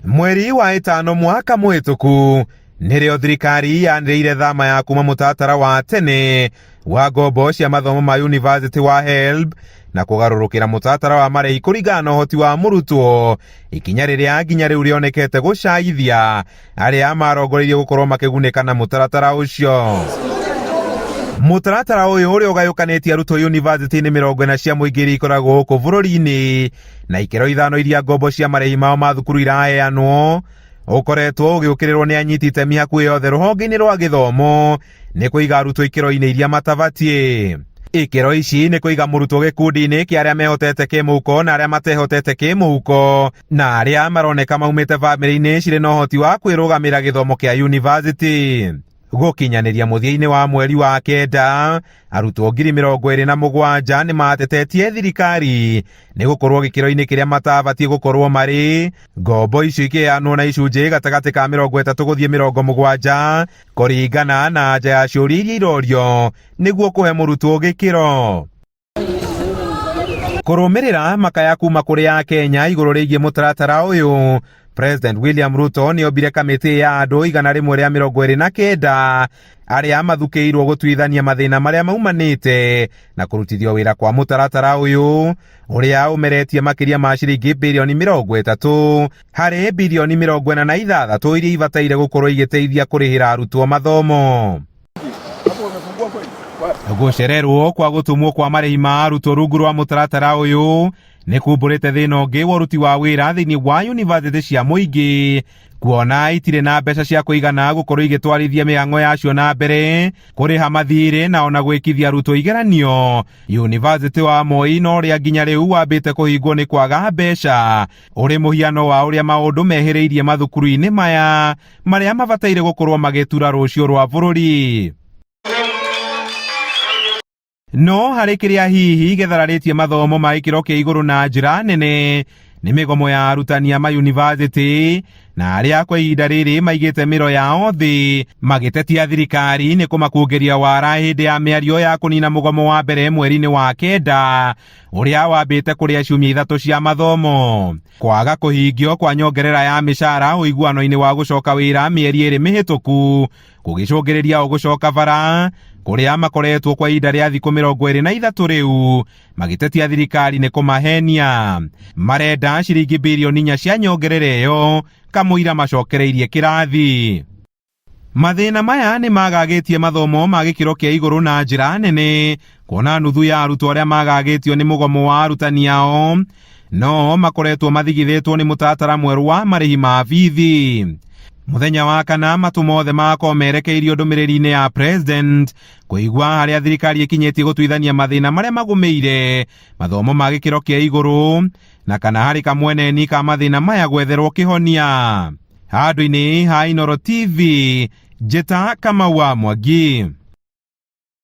Mweri wa ĩtano mwaka mũhĩtũku nĩrĩo thirikari yanĩrĩire thama ya kuma mũtaratara wa tene wa ngombo cia mathomo ma yunivasĩtĩ wa HELB na kũgarũrũkĩra mũtaratara wa marĩhi kũringana na ũhoti wa mũrutwo, ikinya rĩrĩa nginya rĩu rĩonekete gũcaithia arĩa marongoreirio gũkorwo makĩgunĩka na mũtaratara ũcio. Mũtaratara ũyũ ũrĩa ũgayũkanĩtie arutwo yunivasĩtĩ-inĩ 40 cia mũingĩ iria ikoragwo gũkũ bũrũri-inĩ na ikĩro ithano iria ngombo cia marĩhi mao ma thukuru iraheanwo ũkoretwo ũgĩũkĩrĩrwo nĩ anyiti itemi hakuhĩ othe rũhonge-inĩ rwa gĩthomo nĩ kũiga arutwo ikĩro-inĩ iria matabatiĩ. Ikĩro ici nĩ kũiga mũrutwo gĩkundi-inĩ kĩa arĩa mehotete kĩmũhuko na arĩa matehotete kĩmũhuko na arĩa maroneka maumĩte bamĩrĩ-inĩ cirĩ na ũhoti wa kwĩrũgamĩra gĩthomo kĩa yunivasĩtĩ. Gũkinyanĩria mũthia-inĩ wa mweri wa kenda, arutwo 27,000 nĩ matetetie thirikari nĩ gũkorwo gĩkĩro-inĩ kĩrĩa matabatiĩ gũkorwo marĩ, ngombo icio ikĩheanwo na icunjĩ gatagatĩ ka 30 gũthiĩ 70 kũringana na anja ya ciũria iria irorio nĩguo kũhe mũrutwo gĩkĩro. Kũrũmĩrĩra makaya kuma kũrĩ Akenya igũrũ rĩgiĩ mũtaratara ũyũ, President William Ruto nĩ ombire kamĩtĩ ya andũ 129 arĩa mathukĩirwo gũtuithania mathĩna marĩa maumanĩte na kũrutithio wĩra kwa mũtaratara ũyũ ũrĩa ũmeretie makĩria ma ciringi birioni 30 harĩ birioni 46 iria ibataire gũkorwo igĩteithia kũrĩhĩra arutwo mathomo. Gũcererwo kwa gũtũmwo kwa marĩhi ma arutwo rungu rwa mũtaratara ũyũ nĩ kumbũrĩte thĩna ũngĩ wa ũruti wa wĩra thĩinĩ wa yunivasĩtĩ cia mũingĩ kuona itirĩ na mbeca cia kũigana gũkorwo igĩtwarithia mĩhang'o yacio na mbere, kũrĩha mathirĩ na ona gwĩkithia arutwo igeranio. Yunivasĩtĩ wa Moi na ũrĩa nginya rĩu wambĩte kũhingwo nĩ kwaga mbeca ũrĩ mũhiano wa ũrĩa maũndũ mehĩrĩirie mathukuru-inĩ maya marĩa mabataire gũkorwo magĩtura rũciũ rwa bũrũri. No harĩ kĩrĩa hihi gĩthararĩtie mathomo ma gĩkĩro kĩa igũrũ na njĩra nene nĩ mĩgomo ya arutani a mayunivasĩtĩ na arĩa kwa ihinda rĩrĩ maigĩte mĩro yao thĩ magĩtetia thirikari nĩ kũmakungĩria wara hĩndĩ ya mĩario ya kũnina mũgomo wa mbere mweri-inĩ wa kenda ũrĩa wambĩte kũrĩa ciumia ithatũ cia mathomo. Kwaga kũhingio kwa nyongerera ya mĩcara ũiguano-inĩ wa gũcoka wĩra mĩeri 2 mĩhĩtũku gũgĩcũngĩrĩria o gũcoka bara kũrĩa makoretwo kwa ihinda rĩa thikũ 23 rĩu magĩtetia thirikari nĩ kũmahenia. Marenda ciringi birioni 4 cia nyongerera ĩyo kamũira macokereirie kĩrathi. Mathĩna maya nĩ magagĩtie mathomo ma gĩkĩro kĩa igũrũ na njĩra nene kuona nuthu ya arutwo arĩa magagĩtio nĩ mũgomo wa arutani ao no makoretwo mathigithĩtwo nĩ mũtaratara mwerũ wa marĩhi ma bithi. Mũthenya wa kana matũ mothe magakorwo merekeirio ndũmĩrĩri-inĩ ya President kũigua harĩa thirikari ĩkinyĩtie gũtuithania mathĩna marĩa magũmĩire mathomo ma gĩkĩro kĩa igũrũ na kana harĩ kamweneni ka mathĩna maya gwetherwo kĩhonia. Handũ-inĩ ha Inooro TV, njĩta Kamau wa Mwangi.